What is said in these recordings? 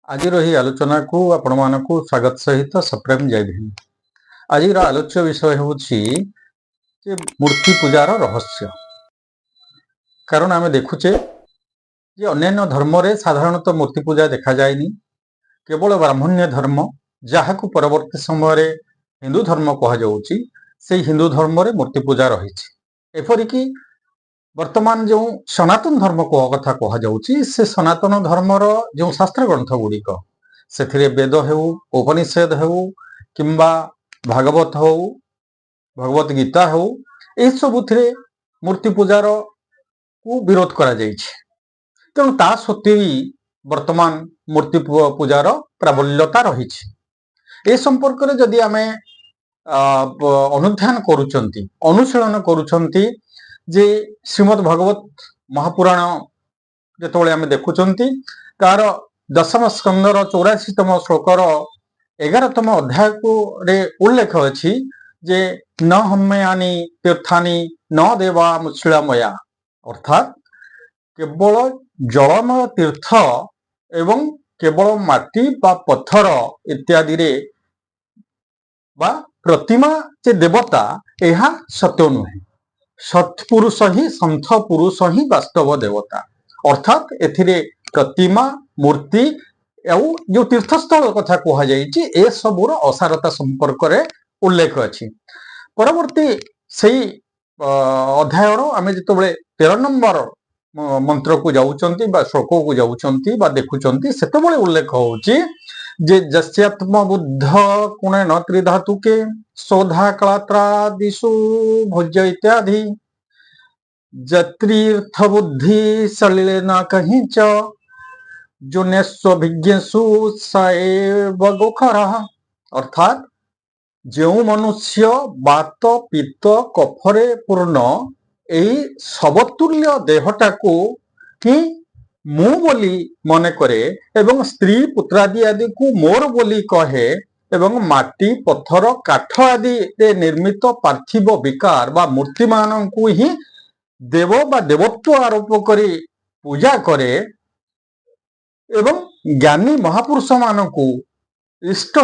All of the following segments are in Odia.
ଆଜିର ଏହି ଆଲୋଚନାକୁ ଆପଣମାନଙ୍କୁ ସ୍ୱାଗତ ସହିତ ସପ୍ରେମ ଜୟ ଭୀମ। ଆଜିର ଆଲୋଚ୍ୟ ବିଷୟ ହେଉଛି ଯେ ମୂର୍ତ୍ତି ପୂଜାର ରହସ୍ୟ। କାରଣ ଆମେ ଦେଖୁଛେ ଯେ ଅନ୍ୟାନ୍ୟ ଧର୍ମରେ ସାଧାରଣତଃ ମୂର୍ତ୍ତି ପୂଜା ଦେଖାଯାଏନି। କେବଳ ବ୍ରାହ୍ମଣ୍ୟ ଧର୍ମ, ଯାହାକୁ ପରବର୍ତ୍ତୀ ସମୟରେ ହିନ୍ଦୁ ଧର୍ମ କୁହାଯାଉଛି, ସେଇ ହିନ୍ଦୁ ଧର୍ମରେ ମୂର୍ତ୍ତି ପୂଜା ରହିଛି। ଏପରିକି ବର୍ତ୍ତମାନ ଯେଉଁ ସନାତନ ଧର୍ମ କଥା କୁହାଯାଉଛି, ସେ ସନାତନ ଧର୍ମର ଯେଉଁ ଶାସ୍ତ୍ର ଗ୍ରନ୍ଥ ଗୁଡ଼ିକ, ସେଥିରେ ବେଦ ହେଉ, ଉପନିଷଦ ହେଉ କିମ୍ବା ଭାଗବତ ହେଉ, ଭଗବତ ଗୀତା ହେଉ, ଏସବୁଥିରେ ମୂର୍ତ୍ତି ପୂଜାର କୁ ବିରୋଧ କରାଯାଇଛି। ତେଣୁ ତା ସତ୍ତ୍ୱେ ବି ବର୍ତ୍ତମାନ ମୂର୍ତ୍ତି ପୂଜାର ପ୍ରାବଲ୍ୟତା ରହିଛି। ଏ ସମ୍ପର୍କରେ ଯଦି ଆମେ ଅନୁଧ୍ୟାନ କରୁଛନ୍ତି, ଅନୁଶୀଳନ କରୁଛନ୍ତି ଯେ ଶ୍ରୀମଦ୍ ଭଗବତ ମହାପୁରାଣ ଯେତେବେଳେ ଆମେ ଦେଖୁଛନ୍ତି, ତାର ଦଶମ ସ୍କନ୍ଧର 84ତମ ଶ୍ଲୋକର 11ତମ ଅଧ୍ୟାୟକୁ ରେ ଉଲ୍ଲେଖ ଅଛି ଯେ ନ ହମ୍ୟାନି ତୀର୍ଥାନି ନ ଦେବା ମୁଶିଳାମୟା। ଅର୍ଥାତ୍ କେବଳ ଜଳମୟ ତୀର୍ଥ ଏବଂ କେବଳ ମାଟି ବା ପଥର ଇତ୍ୟାଦିରେ ବା ପ୍ରତିମା ଯେ ଦେବତା, ଏହା ସତ୍ୟ ନୁହେଁ। ସତ୍ପୁରୁଷ ହିଁ, ସନ୍ଥ ପୁରୁଷ ହିଁ ବାସ୍ତବ ଦେବତା। ଅର୍ଥାତ୍ ଏଥିରେ ପ୍ରତିମା, ମୂର୍ତ୍ତି ଆଉ ଯୋଉ ତୀର୍ଥସ୍ଥଳ କଥା କୁହାଯାଇଛି, ଏସବୁର ଅସାରତା ସମ୍ପର୍କରେ ଉଲ୍ଲେଖ ଅଛି। ପରବର୍ତ୍ତୀ ସେଇ ଅଧ୍ୟାୟର ଆମେ ଯେତେବେଳେ 13 ନମ୍ବର ମନ୍ତ୍ରକୁ ଯାଉଛନ୍ତି ବା ଶ୍ଲୋକକୁ ଯାଉଛନ୍ତି ବା ଦେଖୁଛନ୍ତି, ସେତେବେଳେ ଉଲ୍ଲେଖ ହଉଛି ଯେ ଯସ୍ୟାତ୍ମ ବୁଦ୍ଧ ଗୁଣେନ ତ୍ରିଧାତୁକେ ସୋଧା କଳାତ୍ରାଦିଷୁ ଭୋଜ୍ୟ ଇତ୍ୟାଦି ଯତ୍ରୀର୍ଥ ବୁଦ୍ଧି ସଲିଳେନ କହିଁ ଚ ଯୋନ୍ୟସ୍ୱଭିଜ୍ଞେଷୁ ସ ଏବ ଗୋଖରଃ। ଅର୍ଥାତ୍ ଯେଉଁ ମନୁଷ୍ୟ ବାତ, ପିତ୍ତ, କଫରେ ପୂର୍ଣ୍ଣ ଏଇ ଶବତୁଲ୍ୟ ଦେହଟାକୁ ହିଁ ମୁଁ ବୋଲି ମନେ କରେ ଏବଂ ସ୍ତ୍ରୀ ପୁତ୍ରାଦି ଆଦିକୁ ମୋର ବୋଲି କହେ ଏବଂ ମାଟି, ପଥର, କାଠ ଆଦିରେ ନିର୍ମିତ ପାର୍ଥିବ ବିକାର ବା ମୂର୍ତ୍ତିମାନଙ୍କୁ ହିଁ ଦେବ ବା ଦେବତ୍ୱ ଆରୋପ କରି ପୂଜା କରେ ଏବଂ ଜ୍ଞାନୀ ମହାପୁରୁଷ ମାନଙ୍କୁ ଇଷ୍ଟ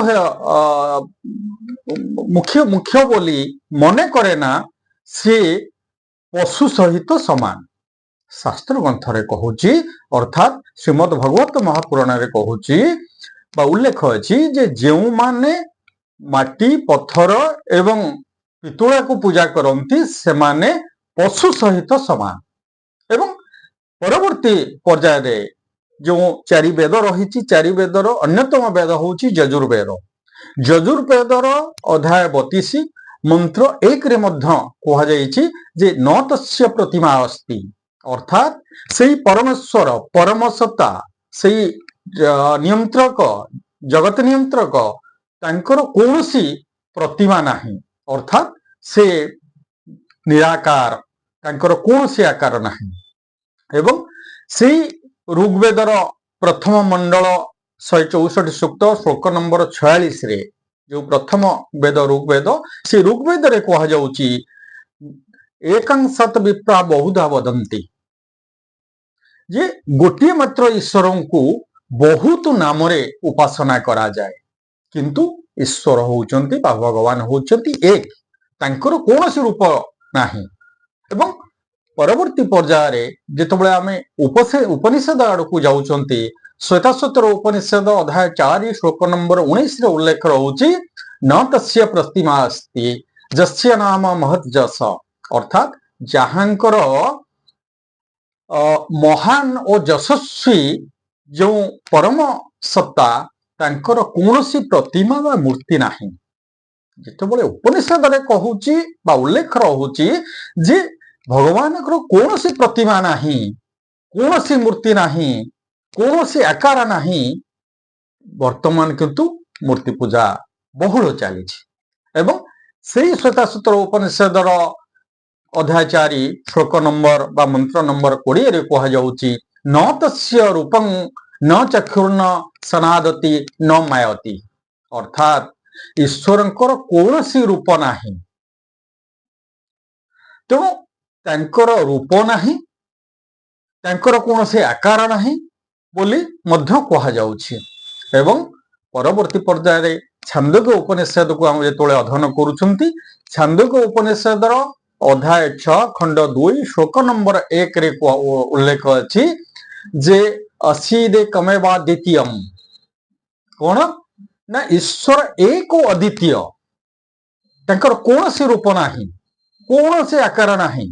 ମୁଖ୍ୟ ମୁଖ୍ୟ ବୋଲି ମନେ କରେ ନା, ସେ ପଶୁ ସହିତ ସମାନ। ଶାସ୍ତ୍ର ଗ୍ରନ୍ଥରେ କହୁଛି, ଅର୍ଥାତ୍ ଶ୍ରୀମଦ୍ ଭଗବତ ମହାପୁରାଣରେ କହୁଛି ବା ଉଲ୍ଲେଖ ଅଛି ଯେ ଯେଉଁମାନେ ମାଟି, ପଥର ଏବଂ ପିତୁଳାକୁ ପୂଜା କରନ୍ତି, ସେମାନେ ପଶୁ ସହିତ ସମାନ। ଏବଂ ପରବର୍ତ୍ତୀ ପର୍ଯ୍ୟାୟରେ ଯେଉଁ ଚାରି ବେଦ ରହିଛି, ଚାରି ବେଦର ଅନ୍ୟତମ ବେଦ ହଉଛି ଯଜୁର୍ବେଦ। ଯଜୁର୍ବେଦର ଅଧ୍ୟାୟ 32 ମନ୍ତ୍ର 1ରେ ମଧ୍ୟ କୁହାଯାଇଛି ଯେ ନ ତସ୍ୟ ପ୍ରତିମା ଅସ୍ତି। ଅର୍ଥାତ୍ ସେଇ ପରମେଶ୍ୱର, ପରମସତ୍ତା, ସେଇ ନିୟନ୍ତ୍ରକ, ଜଗତ ନିୟନ୍ତ୍ରକ, ତାଙ୍କର କୌଣସି ପ୍ରତିମା ନାହିଁ। ଅର୍ଥାତ୍ ସେ ନିରାକାର, ତାଙ୍କର କୌଣସି ଆକାର ନାହିଁ। ଏବଂ ସେଇ ଋଗ୍ବେଦର ପ୍ରଥମ ମଣ୍ଡଳ 164 ସୂକ୍ତ ଶ୍ଲୋକ ନମ୍ବର 46ରେ, ଯୋଉ ପ୍ରଥମ ବେଦ ଋଗ୍ବେଦ, ସେ ଋଗ୍ବେଦରେ କୁହାଯାଉଛି ଏକଂ ସତ୍ ବିପ୍ରା ବହୁଧା ବଦନ୍ତି, ଯେ ଗୋଟିଏ ମାତ୍ର ଈଶ୍ୱରଙ୍କୁ ବହୁତ ନାମରେ ଉପାସନା କରାଯାଏ। କିନ୍ତୁ ଈଶ୍ୱର ହଉଛନ୍ତି ବା ଭଗବାନ ହଉଛନ୍ତି ଏକ, ତାଙ୍କର କୌଣସି ରୂପ ନାହିଁ। ଏବଂ ପରବର୍ତ୍ତୀ ପର୍ଯ୍ୟାୟରେ ଯେତେବେଳେ ଆମେ ଉପନିଷଦ ଆଡକୁ ଯାଉଛନ୍ତି, ଶ୍ଵେତାଶ୍ୱତର ଉପନିଷଦ ଅଧ୍ୟାୟ 4 ଶ୍ଲୋକ ନମ୍ବର 19ରେ ଉଲ୍ଲେଖ ରହୁଛି ନ ତସ୍ୟ ପ୍ରତିମା ଅସ୍ତି ଯସ୍ୟ ନାମ ମହତ୍ ଯଶ। ଅର୍ଥାତ୍ ଯାହାଙ୍କର ମହାନ ଓ ଯଶସ୍ୱୀ ଯେଉଁ ପରମ ସତ୍ତା, ତାଙ୍କର କୌଣସି ପ୍ରତିମା ବା ମୂର୍ତ୍ତି ନାହିଁ। ଯେତେବେଳେ ଉପନିଷଦରେ କହୁଛି ବା ଉଲ୍ଲେଖ ରହୁଛି ଯେ ଭଗବାନଙ୍କର କୌଣସି ପ୍ରତିମା ନାହିଁ, କୌଣସି ମୂର୍ତ୍ତି ନାହିଁ, କୌଣସି ଆକାର ନାହିଁ, ବର୍ତ୍ତମାନ କିନ୍ତୁ ମୂର୍ତ୍ତି ପୂଜା ବହୁଳ ଚାଲିଛି। ଏବଂ ସେଇ ଶ୍ଵେତାଶ୍ୱତର ଉପନିଷଦର ଅଧ୍ୟାୟ 4 ଶ୍ଲୋକ ନମ୍ବର ବା ମନ୍ତ୍ର ନମ୍ବର 20ରେ କୁହାଯାଉଛି ନ ତସ୍ୟ ରୂପଂ ନ ଚକ୍ଷୁର୍ନ ସନାଦତି ନ ମାୟତି। ଅର୍ଥାତ୍ ଈଶ୍ୱରଙ୍କର କୌଣସି ରୂପ ନାହିଁ। ତେଣୁ ତାଙ୍କର ରୂପ ନାହିଁ, ତାଙ୍କର କୌଣସି ଆକାର ନାହିଁ ବୋଲି ମଧ୍ୟ କୁହାଯାଉଛି। ଏବଂ ପରବର୍ତ୍ତୀ ପର୍ଯ୍ୟାୟରେ ଛାନ୍ଦୋଗ୍ୟ ଉପନିଷଦକୁ ଆମେ ଯେତେବେଳେ ଅଧ୍ୟୟନ କରୁଛନ୍ତି, ଛାନ୍ଦୋଗ୍ୟ ଉପନିଷଦର ଅଧ୍ୟାୟ 6 ଖଣ୍ଡ 2 ଶ୍ଲୋକ ନମ୍ବର 1ରେ ଉଲ୍ଲେଖ ଅଛି ଯେ ଅସିଦେକମେବା ଦ୍ୱିତୀୟମ୍। କଣ ନା ଈଶ୍ୱର ଏକ ଅଦ୍ୱିତୀୟ, ତାଙ୍କର କୌଣସି ରୂପ ନାହିଁ, କୌଣସି ଆକାର ନାହିଁ,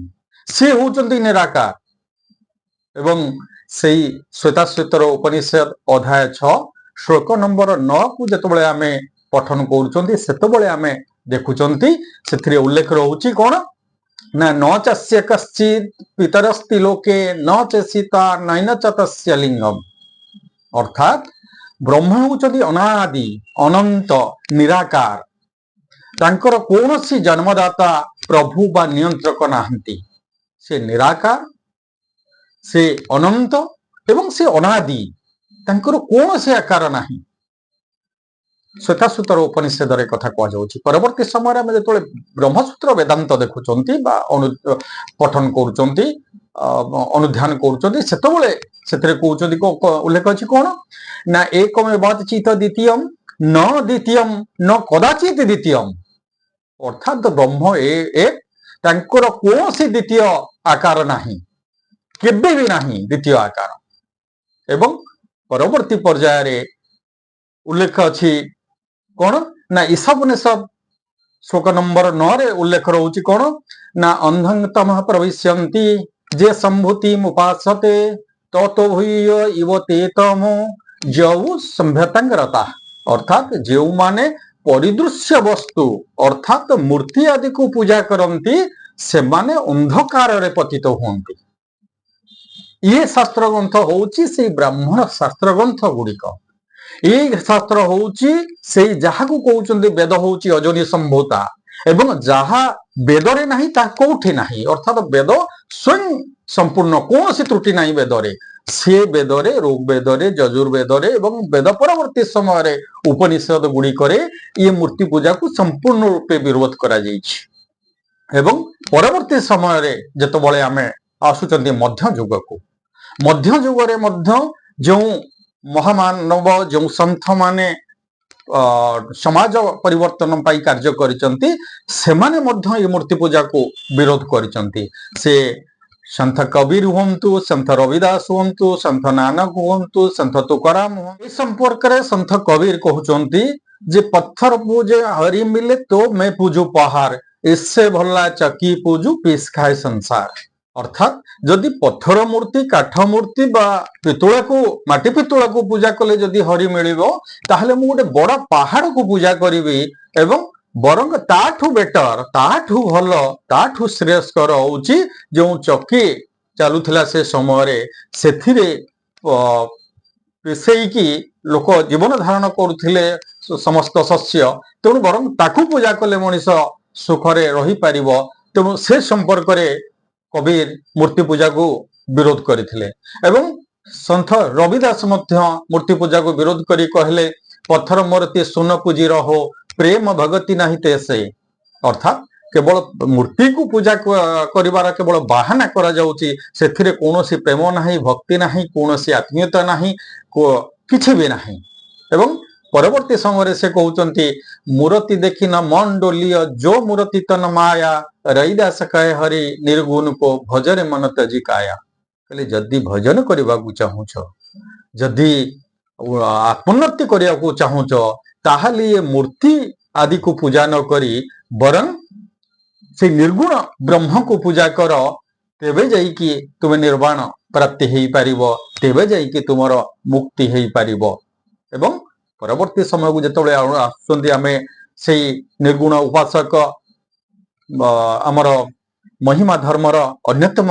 ସେ ହଉଛନ୍ତି ନିରାକାର। ଏବଂ ସେଇ ଶ୍ଵେତାଶ୍ୱତର ଉପନିଷଦ ଅଧ୍ୟାୟ 6 ଶ୍ଲୋକ ନମ୍ବର 9କୁ ଯେତେବେଳେ ଆମେ ପଠନ କରୁଛନ୍ତି, ସେତେବେଳେ ଆମେ ଦେଖୁଛନ୍ତି ସେଥିରେ ଉଲ୍ଲେଖ ରହୁଛି କଣ ନା ନ ଚାସ୍ୟ କଶ୍ଚିତ ପିତରସ୍ତି ଲୋକେ ନ ଚେଷିତା ନୈନ ଚ ତସ୍ୟ ଲିଙ୍ଗମ। ଅର୍ଥାତ୍ ବ୍ରହ୍ମ ହେଉଛନ୍ତି ଅନାଦି ଅନନ୍ତ ନିରାକାର, ତାଙ୍କର କୌଣସି ଜନ୍ମଦାତା ପ୍ରଭୁ ବା ନିୟନ୍ତ୍ରକ ନାହାନ୍ତି। ସେ ନିରାକାର, ସେ ଅନନ୍ତ ଏବଂ ସେ ଅନାଦି, ତାଙ୍କର କୌଣସି ଆକାର ନାହିଁ। ଶ୍ଵେତାଶ୍ୱତର ଉପନିଷଦରେ କଥା କୁହାଯାଉଛି। ପରବର୍ତ୍ତୀ ସମୟରେ ଆମେ ଯେତେବେଳେ ବ୍ରହ୍ମସୂତ୍ର ବେଦାନ୍ତ ଦେଖୁଛନ୍ତି ବା ପଠନ କରୁଛନ୍ତି, ଅନୁଧ୍ୟାନ କରୁଛନ୍ତି, ସେତେବେଳେ ସେଥିରେ କହୁଛନ୍ତି, ଉଲ୍ଲେଖ ଅଛି କଣ ନା ଏକମେବାଚିତ ଦ୍ୱିତୀୟମ୍ ନ ଦ୍ୱିତୀୟମ୍ ନ କଦାଚିତ ଦ୍ୱିତୀୟମ୍। ଅର୍ଥାତ୍ ବ୍ରହ୍ମ ଏକ, ତାଙ୍କର କୌଣସି ଦ୍ୱିତୀୟ ଆକାର ନାହିଁ, କେବେ ବି ନାହିଁ ଦ୍ୱିତୀୟ ଆକାର। ଏବଂ ପରବର୍ତ୍ତୀ ପର୍ଯ୍ୟାୟରେ ଉଲ୍ଲେଖ ଅଛି କଣ ନା ଈଶୋପନିଷଦ ଶ୍ଲୋକ ନମ୍ବର 9ରେ ଉଲ୍ଲେଖ ରହୁଛି କଣ ନା ଅନ୍ଧଂ ତମଃ ପ୍ରବିଶ୍ୟନ୍ତି ଯେ ସମ୍ଭୂତି ମୁପାସତେ ତତୋ ଭୂୟ ଇବ ତେ ତମୋ ଯଉ ସମ୍ଭ୍ୟତାଙ୍ଗରତା। ଅର୍ଥାତ୍ ଯେଉଁମାନେ ପରିଦୃଶ୍ୟ ବସ୍ତୁ ଅର୍ଥାତ୍ ମୂର୍ତ୍ତି ଆଦିକୁ ପୂଜା କରନ୍ତି, ସେମାନେ ଅନ୍ଧକାରରେ ପତିତ ହୁଅନ୍ତି। ଇଏ ଶାସ୍ତ୍ର ଗ୍ରନ୍ଥ ହଉଛି ସେଇ ବ୍ରାହ୍ମଣ ଶାସ୍ତ୍ର ଗ୍ରନ୍ଥ ଗୁଡିକ। ଏଇ ଶାସ୍ତ୍ର ହଉଛି ସେଇ ଯାହାକୁ କହୁଛନ୍ତି ବେଦ ହଉଛି ଅଯୋନି ସମ୍ଭୂତା, ଏବଂ ଯାହା ବେଦରେ ନାହିଁ ତାହା କୋଉଠି ନାହିଁ। ଅର୍ଥାତ ବେଦ ସ୍ୱୟଂ ସମ୍ପୂର୍ଣ୍ଣ, କୌଣସି ତ୍ରୁଟି ନାହିଁ ବେଦରେ। ସେ ବେଦରେ, ଋଗ ବେଦରେ, ଯଜୁର୍ବେଦରେ ଏବଂ ବେଦ ପରବର୍ତ୍ତୀ ସମୟରେ ଉପନିଷଦ ଗୁଡିକରେ ଇଏ ମୂର୍ତ୍ତି ପୂଜାକୁ ସମ୍ପୂର୍ଣ୍ଣ ରୂପେ ବିରୋଧ କରାଯାଇଛି। ଏବଂ ପରବର୍ତ୍ତୀ ସମୟରେ ଯେତେବେଳେ ଆମେ ଆସୁଛନ୍ତି ମଧ୍ୟଯୁଗକୁ, ମଧ୍ୟଯୁଗରେ ମଧ୍ୟ ଯେଉଁ ମହାମାନବ, ଯେଉଁ ସନ୍ଥ ମାନେ ସମାଜ ପରିବର୍ତ୍ତନ ପାଇଁ କାର୍ଯ୍ୟ କରିଛନ୍ତି, ସେମାନେ ମଧ୍ୟ ଏ ମୂର୍ତ୍ତି ପୂଜାକୁ ବିରୋଧ କରିଛନ୍ତି। ସେ ସନ୍ଥ କବୀର ହୁଅନ୍ତୁ, ସନ୍ଥ ରବିଦାସ ହୁଅନ୍ତୁ, ସନ୍ଥ ନାନକ ହୁଅନ୍ତୁ, ସନ୍ଥ ତୁକାରାମ ହୁଅନ୍ତୁ। ଏ ସମ୍ପର୍କରେ ସନ୍ଥ କବୀର କହୁଛନ୍ତି ଯେ पत्थर पूजे हरि मिले तो मैं पूजू पहाड़, इससे भला चक्की पूजू पीस खाए संसार। ଅର୍ଥାତ୍ ଯଦି ପଥର ମୂର୍ତ୍ତି, କାଠ ମୂର୍ତ୍ତି ବା ପିତୁଳାକୁ, ମାଟି ପିତୁଳାକୁ ପୂଜା କଲେ ଯଦି ହରି ମିଳିବ, ତାହେଲେ ମୁଁ ଗୋଟେ ବଡ ପାହାଡକୁ ପୂଜା କରିବି, ଏବଂ ବରଂ ତାଠୁ ବେଟର, ତାଠୁ ଭଲ, ତାଠୁ ଶ୍ରେୟସ୍କର ହଉଛି ଯେଉଁ ଚକି ଚାଲୁଥିଲା ସେ ସମୟରେ, ସେଥିରେ ପିଷେଇକି ଲୋକ ଜୀବନ ଧାରଣ କରୁଥିଲେ ସମସ୍ତ ଶସ୍ୟ। ତେଣୁ ବରଂ ତାକୁ ପୂଜା କଲେ ମଣିଷ ସୁଖରେ ରହିପାରିବ। ତେଣୁ ସେ ସମ୍ପର୍କରେ କବୀର ମୂର୍ତ୍ତି ପୂଜାକୁ ବିରୋଧ କରିଥିଲେ। ଏବଂ ସନ୍ଥ ରବିଦାସ ମଧ୍ୟ ମୂର୍ତ୍ତି ପୂଜାକୁ ବିରୋଧ କରି କହିଲେ पत्थर मूर्ति सुन पूजी रहो प्रेम भगति नहीं तेसे। ଅର୍ଥାତ୍ କେବଳ ମୂର୍ତ୍ତିକୁ ପୂଜା କରିବାର କେବଳ ବାହାନା କରାଯାଉଛି, ସେଥିରେ କୌଣସି ପ୍ରେମ ନାହିଁ, ଭକ୍ତି ନାହିଁ, କୌଣସି ଆତ୍ମୀୟତା ନାହିଁ, କିଛି ବି ନାହିଁ। ଏବଂ ପରବର୍ତ୍ତୀ ସମୟରେ ସେ କହୁଛନ୍ତି मूरति देखी न मन डोलिय जो मूरति तन माया, रैदास कहे हरि निर्गुण को भजरे मन तजी काया। କହିଲେ ଯଦି ଭଜନ କରିବାକୁ ଚାହୁଁଛ, ଯଦି ଆତ୍ମୋନ୍ନତି କରିବାକୁ ଚାହୁଁଛ, ତାହେଲେ ଏ ମୂର୍ତ୍ତି ଆଦିକୁ ପୂଜା ନ କରି ବରଂ ସେଇ ନିର୍ଗୁଣ ବ୍ରହ୍ମକୁ ପୂଜା କର, ତେବେ ଯାଇକି ତୁମେ ନିର୍ବାଣ ପ୍ରାପ୍ତି ହେଇପାରିବ, ତେବେ ଯାଇକି ତୁମର ମୁକ୍ତି ହେଇପାରିବ। ଏବଂ ପରବର୍ତ୍ତୀ ସମୟକୁ ଯେତେବେଳେ ଆସୁଛନ୍ତି ଆମେ ସେଇ ନିର୍ଗୁଣ ଉପାସକ ଆମର ମହିମା ଧର୍ମର ଅନ୍ୟତମ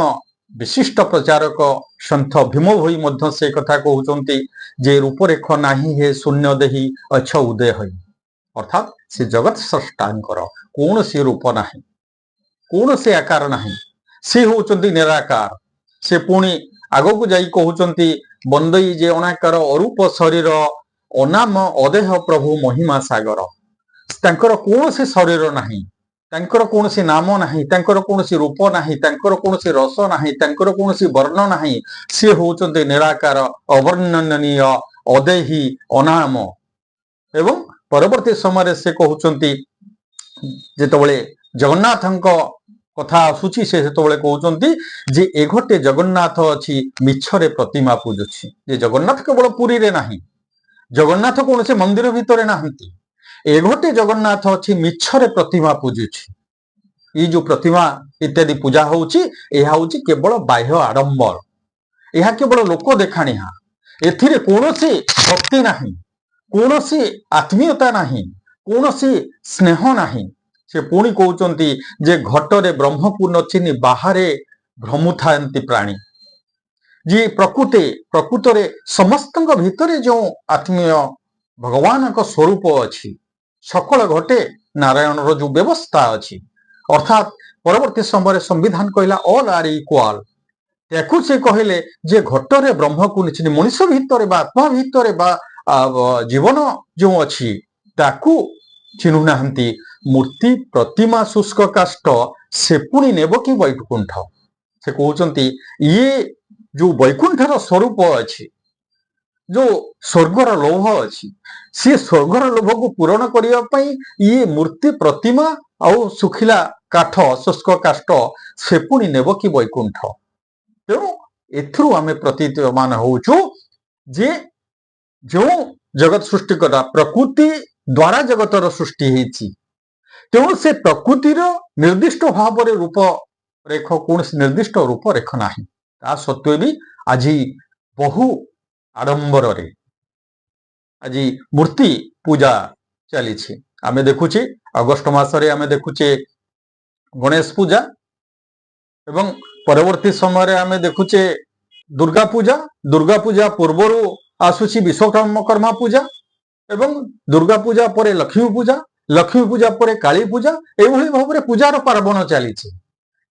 ବିଶିଷ୍ଟ ପ୍ରଚାରକ ସନ୍ଥ ଭୀମ ଭୋଇ ମଧ୍ୟ ସେ କଥା କହୁଛନ୍ତି ଯେ ରୂପରେଖ ନାହିଁ ହେ ଶୂନ୍ୟ ଦେହି ଅଛ ଉଦୟ ହୋଇ। ଅର୍ଥାତ୍ ସେ ଜଗତ ସ୍ରଷ୍ଟାଙ୍କର କୌଣସି ରୂପ ନାହିଁ, କୌଣସି ଆକାର ନାହିଁ, ସେ ହଉଛନ୍ତି ନିରାକାର। ସେ ପୁଣି ଆଗକୁ ଯାଇ କହୁଛନ୍ତି ବନ୍ଦଇ ଯେ ଅଣାକାର ଅରୂପ ଶରୀର, ଅନାମ ଅଦେହ ପ୍ରଭୁ ମହିମା ସାଗର। ତାଙ୍କର କୌଣସି ଶରୀର ନାହିଁ, ତାଙ୍କର କୌଣସି ନାମ ନାହିଁ, ତାଙ୍କର କୌଣସି ରୂପ ନାହିଁ, ତାଙ୍କର କୌଣସି ରସ ନାହିଁ, ତାଙ୍କର କୌଣସି ବର୍ଣ୍ଣ ନାହିଁ। ସିଏ ହଉଛନ୍ତି ନିରାକାର, ଅବର୍ଣ୍ଣନୀୟ, ଅଦେହୀ, ଅନାମ। ଏବଂ ପରବର୍ତ୍ତୀ ସମୟରେ ସେ କହୁଛନ୍ତି, ଯେତେବେଳେ ଜଗନ୍ନାଥଙ୍କ କଥା ଆସୁଛି, ସେ ସେତେବେଳେ କହୁଛନ୍ତି ଯେ ଏ ଘଟେ ଜଗନ୍ନାଥ ଅଛି, ମିଛରେ ପ୍ରତିମା ପୂଜୁଛି। ଯେ ଜଗନ୍ନାଥ କେବଳ ପୁରୀରେ ନାହିଁ, ଜଗନ୍ନାଥ କୌଣସି ମନ୍ଦିର ଭିତରେ ନାହାନ୍ତି। ଏ ଘଟେ ଜଗନ୍ନାଥ ଅଛି, ମିଛରେ ପ୍ରତିମା ପୂଜୁଛି। ଏଇ ଯୋଉ ପ୍ରତିମା ଇତ୍ୟାଦି ପୂଜା ହଉଛି, ଏହା ହଉଛି କେବଳ ବାହ୍ୟ ଆଡମ୍ବର, ଏହା କେବଳ ଲୋକ ଦେଖାଣିଆ। ଏଥିରେ କୌଣସି ଭକ୍ତି ନାହିଁ, କୌଣସି ଆତ୍ମୀୟତା ନାହିଁ, କୌଣସି ସ୍ନେହ ନାହିଁ। ସେ ପୁଣି କହୁଛନ୍ତି ଯେ ଘଟରେ ବ୍ରହ୍ମକୁ ନ ଚିହ୍ନି ବାହାରେ ଭ୍ରମୁଥାନ୍ତି ପ୍ରାଣୀ। ଯିଏ ପ୍ରକୃତରେ ସମସ୍ତଙ୍କ ଭିତରେ ଯେଉଁ ଆତ୍ମୀୟ ଭଗବାନଙ୍କ ସ୍ୱରୂପ ଅଛି, ସକଳ ଘଟେ ନାରାୟଣର ଯୋଉ ବ୍ୟବସ୍ଥା ଅଛି, ଅର୍ଥାତ୍ ପରବର୍ତ୍ତୀ ସମୟରେ ସମ୍ବିଧାନ କହିଲା ଅଲ୍ ଆର୍ ଇକ୍ୱାଲ, ତାକୁ ସେ କହିଲେ ଯେ ଘଟରେ ବ୍ରହ୍ମକୁ ଚିହ୍ନି, ମଣିଷ ଭିତରେ ବା ଆତ୍ମା ଭିତରେ ବା ଜୀବନ ଯେଉଁ ଅଛି ତାକୁ ଚିହ୍ନୁନାହାନ୍ତି। ମୂର୍ତ୍ତି ପ୍ରତିମା ଶୁଷ୍କ କାଷ୍ଠ, ସେ ପୁଣି ନେବ କି ବୈକୁଣ୍ଠ। ସେ କହୁଛନ୍ତି ଇଏ ଯୋଉ ବୈକୁଣ୍ଠର ସ୍ୱରୂପ ଅଛି, ଯୋଉ ସ୍ୱର୍ଗର ଲୋଭ ଅଛି, ସିଏ ସ୍ୱର୍ଗର ଲୋଭକୁ ପୂରଣ କରିବା ପାଇଁ ଇଏ ମୂର୍ତ୍ତି ପ୍ରତିମା ଆଉ ଶୁଖିଲା କାଠ, ଶୁଷ୍କ କାଷ୍ଠ, ସେ ପୁଣି ନେବ କି ବୈକୁଣ୍ଠ। ତେଣୁ ଏଥିରୁ ଆମେ ପ୍ରତୀୟମାନ ହଉଛୁ ଯେ ଯେଉଁ ଜଗତ ସୃଷ୍ଟି କଲା, ପ୍ରକୃତି ଦ୍ୱାରା ଜଗତର ସୃଷ୍ଟି ହେଇଛି। ତେଣୁ ସେ ପ୍ରକୃତିର ନିର୍ଦ୍ଦିଷ୍ଟ ଭାବରେ ରୂପ ରେଖ, କୌଣସି ନିର୍ଦ୍ଦିଷ୍ଟ ରୂପରେଖ ନାହିଁ। ତା ସତ୍ତ୍ୱେ ବି ଆଜି ବହୁ ଆଡମ୍ବରରେ ଆଜି ମୂର୍ତ୍ତି ପୂଜା ଚାଲିଛି। ଆମେ ଦେଖୁଛେ ଅଗଷ୍ଟ ମାସରେ ଆମେ ଦେଖୁଛେ ଗଣେଶ ପୂଜା ଏବଂ ପରବର୍ତ୍ତୀ ସମୟରେ ଆମେ ଦେଖୁଛେ ଦୁର୍ଗା ପୂଜା। ଦୁର୍ଗା ପୂଜା ପୂର୍ବରୁ ଆସୁଛି ବିଶ୍ୱକର୍ମା ପୂଜା ଏବଂ ଦୁର୍ଗା ପୂଜା ପରେ ଲକ୍ଷ୍ମୀ ପୂଜା, ଲକ୍ଷ୍ମୀ ପୂଜା ପରେ କାଳୀ ପୂଜା। ଏଇଭଳି ଭାବରେ ପୂଜାର ପାର୍ବଣ ଚାଲିଛି।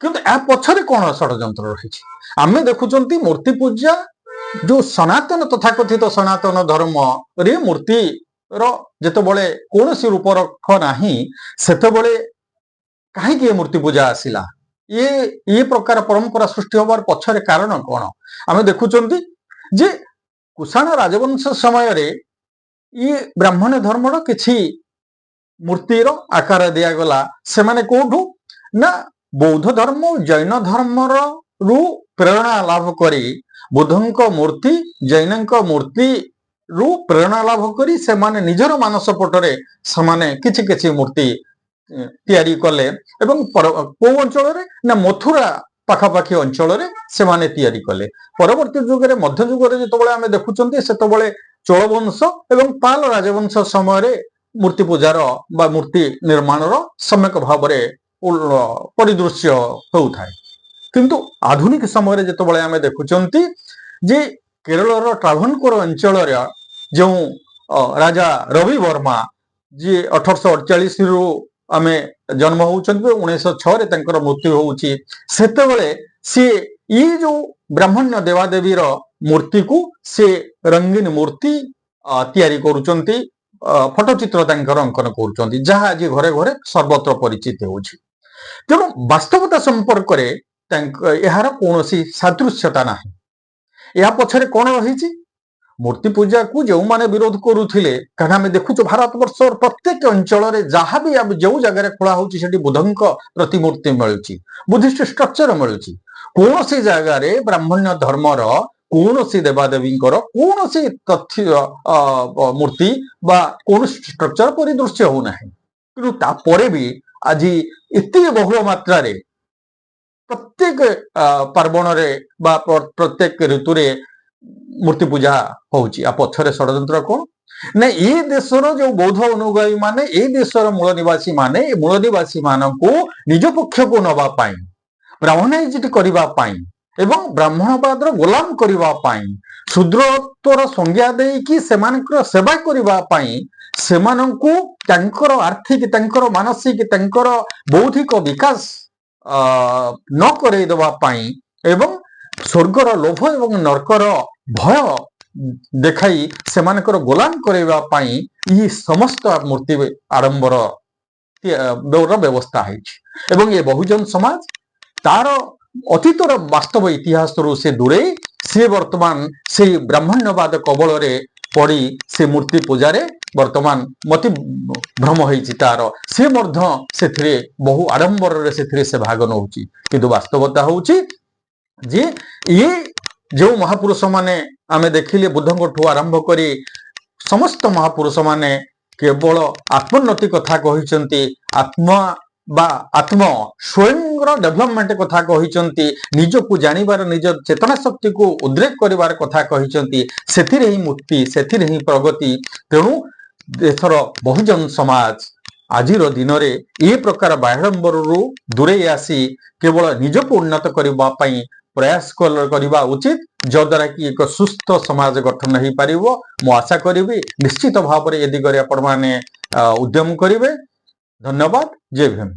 କିନ୍ତୁ ଏହା ପଛରେ କଣ ଷଡ଼ଯନ୍ତ୍ର ରହିଛି ଆମେ ଦେଖୁଛନ୍ତି। ମୂର୍ତ୍ତି ପୂଜା ଯୋଉ ସନାତନ, ତଥାକଥିତ ସନାତନ ଧର୍ମରେ ମୂର୍ତ୍ତିର ଯେତେବେଳେ କୌଣସି ରୂପରେଖ ନାହିଁ, ସେତେବେଳେ କାହିଁକି ଏ ମୂର୍ତ୍ତି ପୂଜା ଆସିଲା? ଇଏ ପ୍ରକାର ପରମ୍ପରା ସୃଷ୍ଟି ହବାର ପଛରେ କାରଣ କଣ? ଆମେ ଦେଖୁଛନ୍ତି ଯେ କୁଷାଣ ରାଜବଂଶ ସମୟରେ ଇଏ ବ୍ରାହ୍ମଣ ଧର୍ମର କିଛି ମୂର୍ତ୍ତିର ଆକାର ଦିଆଗଲା। ସେମାନେ କୋଉଠୁ ନା ବୌଦ୍ଧ ଧର୍ମ, ଜୈନ ଧର୍ମର ରୁ ପ୍ରେରଣା ଲାଭ କରି, ବୁଦ୍ଧଙ୍କ ମୂର୍ତ୍ତି, ଜୈନଙ୍କ ମୂର୍ତ୍ତି ରୁ ପ୍ରେରଣା ଲାଭ କରି ସେମାନେ ନିଜର ମାନସ ପଟରେ ସେମାନେ କିଛି କିଛି ମୂର୍ତ୍ତି ତିଆରି କଲେ। ଏବଂ କୋଉ ଅଞ୍ଚଳରେ ନା ମଥୁରା ପାଖାପାଖି ଅଞ୍ଚଳରେ ସେମାନେ ତିଆରି କଲେ। ପରବର୍ତ୍ତୀ ଯୁଗରେ, ମଧ୍ୟଯୁଗରେ ଯେତେବେଳେ ଆମେ ଦେଖୁଛନ୍ତି, ସେତେବେଳେ ଚୋଳବଂଶ ଏବଂ ପାଲ ରାଜବଂଶ ସମୟରେ ମୂର୍ତ୍ତି ପୂଜାର ବା ମୂର୍ତ୍ତି ନିର୍ମାଣର ସମ୍ୟକ ଭାବରେ ପରିଦୃଶ୍ୟ ହେଉଥାଏ। କିନ୍ତୁ ଆଧୁନିକ ସମୟରେ ଯେତେବେଳେ ଆମେ ଦେଖୁଛନ୍ତି ଯେ କେରଳର ଟ୍ରାଭନକୋର ଅଞ୍ଚଳର ଯେଉଁ ରାଜା ରବି ବର୍ମା, ଯିଏ 1848ରୁ ଆମେ ଜନ୍ମ ହଉଛନ୍ତି, 1906ରେ ତାଙ୍କର ମୃତ୍ୟୁ ହଉଛି, ସେତେବେଳେ ସିଏ ଇଏ ଯୋଉ ବ୍ରାହ୍ମଣ୍ୟ ଦେବାଦେବୀର ମୂର୍ତ୍ତିକୁ ସେ ରଙ୍ଗୀନ ମୂର୍ତ୍ତି ତିଆରି କରୁଛନ୍ତି, ଫଟୋଚିତ୍ର ତାଙ୍କର ଅଙ୍କନ କରୁଛନ୍ତି, ଯାହା ଆଜି ଘରେ ଘରେ ସର୍ବତ୍ର ପରିଚିତ ହେଉଛି। ତେଣୁ ବାସ୍ତବତା ସମ୍ପର୍କରେ ତାଙ୍କ ଏହାର କୌଣସି ସାଦୃଶ୍ୟତା ନାହିଁ। ଏହା ପଛରେ କଣ ରହିଛି? ମୂର୍ତ୍ତି ପୂଜାକୁ ଯେଉଁମାନେ ବିରୋଧ କରୁଥିଲେ, କାରଣ ଆମେ ଦେଖୁଛୁ ଭାରତବର୍ଷର ପ୍ରତ୍ୟେକ ଅଞ୍ଚଳରେ ଯାହା ବି ଯୋଉ ଜାଗାରେ ଖୋଳା ହଉଛି, ସେଠି ବୁଦ୍ଧଙ୍କ ପ୍ରତିମୂର୍ତ୍ତି ମିଳୁଛି, ବୁଦ୍ଧିଷ୍ଟ ଷ୍ଟ୍ରକ୍ଚର ମିଳୁଛି। କୌଣସି ଜାଗାରେ ବ୍ରାହ୍ମଣ୍ୟ ଧର୍ମର କୌଣସି ଦେବାଦେବୀଙ୍କର କୌଣସି ତଥ୍ୟ ମୂର୍ତ୍ତି ବା କୌଣସି ଷ୍ଟ୍ରକ୍ଚର ପରିଦୃଶ୍ୟ ହଉନାହିଁ। କିନ୍ତୁ ତାପରେ ବି ଆଜି ଏତେ ବହୁଳ ମାତ୍ରାରେ ପ୍ରତ୍ୟେକ ପାର୍ବଣରେ ବା ପ୍ରତ୍ୟେକ ଋତୁରେ ମୂର୍ତ୍ତି ପୂଜା ହଉଛି। ଆଉ ପଛରେ ଷଡ଼ଯନ୍ତ୍ର କଣ ନା ଏଇ ଦେଶର ଯୋଉ ବୌଦ୍ଧ ଅନୁଗାମୀ ମାନେ, ଏଇ ଦେଶର ମୂଳ ନିବାସୀ ମାନେ, ଏ ମୂଳ ନିବାସୀ ମାନଙ୍କୁ ନିଜ ପକ୍ଷକୁ ନବା ପାଇଁ, ବ୍ରାହ୍ମଣାଇଜଡ କରିବା ପାଇଁ ଏବଂ ବ୍ରାହ୍ମଣବାଦର ଗୋଲାମ କରିବା ପାଇଁ, ଶୂଦ୍ରତ୍ୱର ସଂଜ୍ଞା ଦେଇକି ସେମାନଙ୍କର ସେବା କରିବା ପାଇଁ, ସେମାନଙ୍କୁ ତାଙ୍କର ଆର୍ଥିକ, ତାଙ୍କର ମାନସିକ, ତାଙ୍କର ବୌଦ୍ଧିକ ବିକାଶ ନ କରେଇ ଦେବା ପାଇଁ ଏବଂ ସ୍ୱର୍ଗର ଲୋଭ ଏବଂ ନର୍କର ଭୟ ଦେଖାଇ ସେମାନଙ୍କର ଗୋଲାମ କରାଇବା ପାଇଁ ଏହି ସମସ୍ତ ମୂର୍ତ୍ତି ଆଡମ୍ବର ବ୍ୟବସ୍ଥା ହେଇଛି। ଏବଂ ଏ ବହୁଜନ ସମାଜ ତାର ଅତୀତର ବାସ୍ତବ ଇତିହାସରୁ ସେ ଦୂରେଇ ସିଏ ବର୍ତ୍ତମାନ ସେଇ ବ୍ରାହ୍ମଣ୍ୟବାଦ କବଳରେ ପଡି ସେ ମୂର୍ତ୍ତି ପୂଜାରେ ବର୍ତ୍ତମାନ ମତି ଭ୍ରମ ହେଇଛି ତାର। ସେ ମଧ୍ୟ ସେଥିରେ ବହୁ ଆଡମ୍ବରରେ ସେଥିରେ ସେ ଭାଗ ନଉଛି। କିନ୍ତୁ ବାସ୍ତବତା ହଉଛି ଯେ ଇଏ ଯେଉଁ ମହାପୁରୁଷ ମାନେ ଆମେ ଦେଖିଲେ, ବୁଦ୍ଧଙ୍କଠୁ ଆରମ୍ଭ କରି ସମସ୍ତ ମହାପୁରୁଷ ମାନେ କେବଳ ଆତ୍ମୋନ୍ନତି କଥା କହିଛନ୍ତି, ଆତ୍ମା ବା ଆତ୍ମ ସ୍ୱୟଂର ଡେଭଲପମେଣ୍ଟ କଥା କହିଛନ୍ତି, ନିଜକୁ ଜାଣିବାର, ନିଜ ଚେତନା ଶକ୍ତିକୁ ଉଦ୍ରେକ କରିବାର କଥା କହିଛନ୍ତି। ସେଥିରେ ହିଁ ମୁକ୍ତି, ସେଥିରେ ହିଁ ପ୍ରଗତି। ତେଣୁ ଏଥର ବହୁଜନ ସମାଜ ଆଜିର ଦିନରେ ଏ ପ୍ରକାର ବାହ୍ୟାଡମ୍ବରରୁ ଦୂରେଇ ଆସି କେବଳ ନିଜକୁ ଉନ୍ନତ କରିବା ପାଇଁ ପ୍ରୟାସ କରିବା ଉଚିତ, ଯଦ୍ୱାରା କି ଏକ ସୁସ୍ଥ ସମାଜ ଗଠନ ହେଇପାରିବ। ମୁଁ ଆଶା କରିବି, ନିଶ୍ଚିତ ଭାବରେ ଏ ଦିଗରେ ଆପଣମାନେ ଉଦ୍ୟମ କରିବେ। ଧନ୍ୟବାଦ। ଜୟ ଭୀମ।